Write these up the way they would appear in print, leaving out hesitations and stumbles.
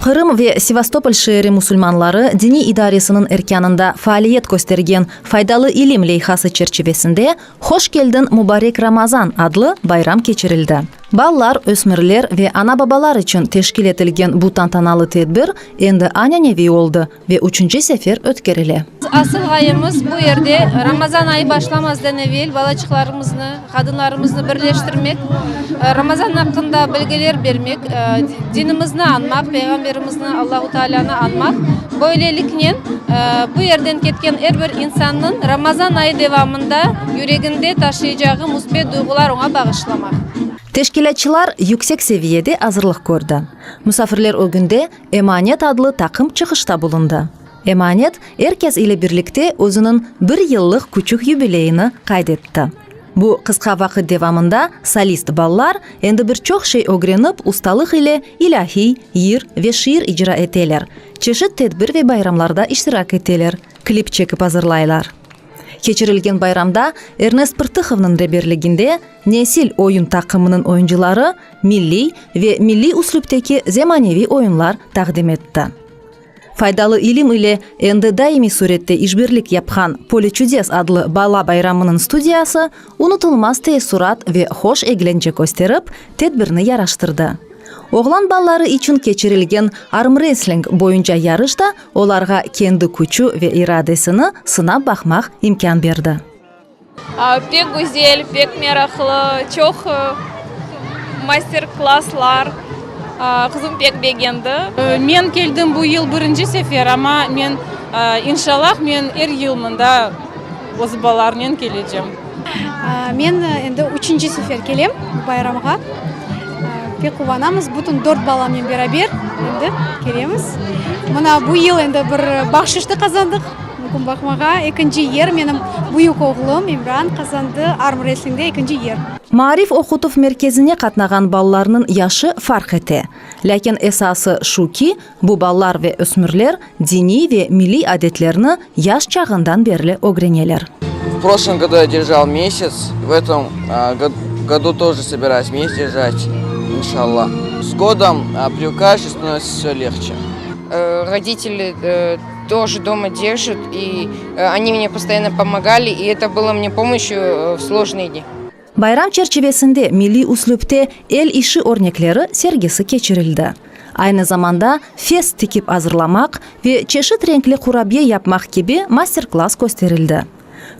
Qırım ve Sevastopol şeeri musulmanları diniy idaresiniñ erkânında faaliyet köstergen Faydalı ilim leyhası çerçivesinde Hoş keldiñ, mubarek Ramazan adlı bayram keçirildi. Balalar, ösmürler ve ana-babalar içün teşkil etilgen bu tantanalı tedbir endi ananeviy oldı ve üçünci sefer ötkerile. Asıl ğayemiz bu yerde Ramazan ayı başlamazdan evel balaçıqlarımıznı, qadınlarımıznı birleştirmek, Ramazan aqqında bilgiler bermek, dinimizni añmaq, Peyğamberimizni, Allahu Taalânı añmaq. Böyleliknen, bu yerden ketken er bir insannıñ Ramazan ayı devamında yüreginde taşıycağı müsbet duyğular oña bağışlamaq. Teşkilâtçılar yüksek seviyede azırlıq kördi. Musafirler ögünde Emanet adlı taqım çıqışta bulundı. Emanet er kes ile birlikte özüniñ bir yıllıq küçük yubileyini qayd etti. Bu qısqa vaqıt devamında solist balalar endi bir çoq şey ögrenip, ustalıq ile ilâhiy, yır ve şiir icra eteler, çeşit tedbir ve bayramlarda iştirak eteler, klip çekip azırlaylar. Keçirilgen bayramda Ernest Prtıhovnıñ reberliginde Nesil oyun taqımınıñ oyuncıları milliy ve milliy üslüpteki zemaneviy oyunlar taqdim etti. Faydalı ilim ile endi daimiy sürette işbirlik yapqan Pole çudes adlı bala bayramınıñ studiyası unutılmaz teessurat ve hoş eglence kösterip, tedbirni yaraştırdı. Oğlan balaları içün keçirilgen armresling boyunca yarış da olarğa kendi küçü ve iradesini sınap baqmaq imkân berdi. Pek güzel, pek meraqlı, çoq master-klasslar, qızım pek begendi. Men keldim bu yıl birinci sefer, amma men, inşallah, men er yıl mında öz balalarnen kelecem. Men endi üçünci sefer kelem bu bayramğa. Pek quvanamız, bütün dört balamnen beraber endi kelemiz. Mına bu yıl endi bir bahşışnı qazandıq. Bugün baqmağa, ekinci yer menim büyük oğlum İmran qazandı armreslingde ekinci yer. Maarif oqutuv merkezine qatnağan balalarnıñ yaşı farq ete. Lâkin esası şu ki, bu balalar ve ösmürler diniy ve milliy adetlerni yaş çağından berli ögreneler. V proşlom godu ya derjal mesяц, v etom godu тоже sobirаюсь месяц держать, inşallah. S godom privıkaешь i становится всё легче. Родители Тоже дома держат, и они мне постоянно помогали, и это было мне помощью в сложные дни. Bayram çerçivesinde milliy üslüpte el işi örnekleri sergisi keçirildi. Aynı zamanda fes tikip azırlamaq ve çeşit renkli qurabiye yapmaq kibi master-klass kösterildi.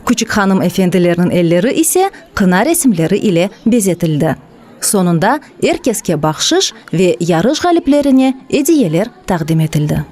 Küçük hanım efendilerniñ elleri ise qına resimleri ile bezetildi. Soñunda er keske bahşış ve yarış ğaliplerine ediyeler taqdim etildi.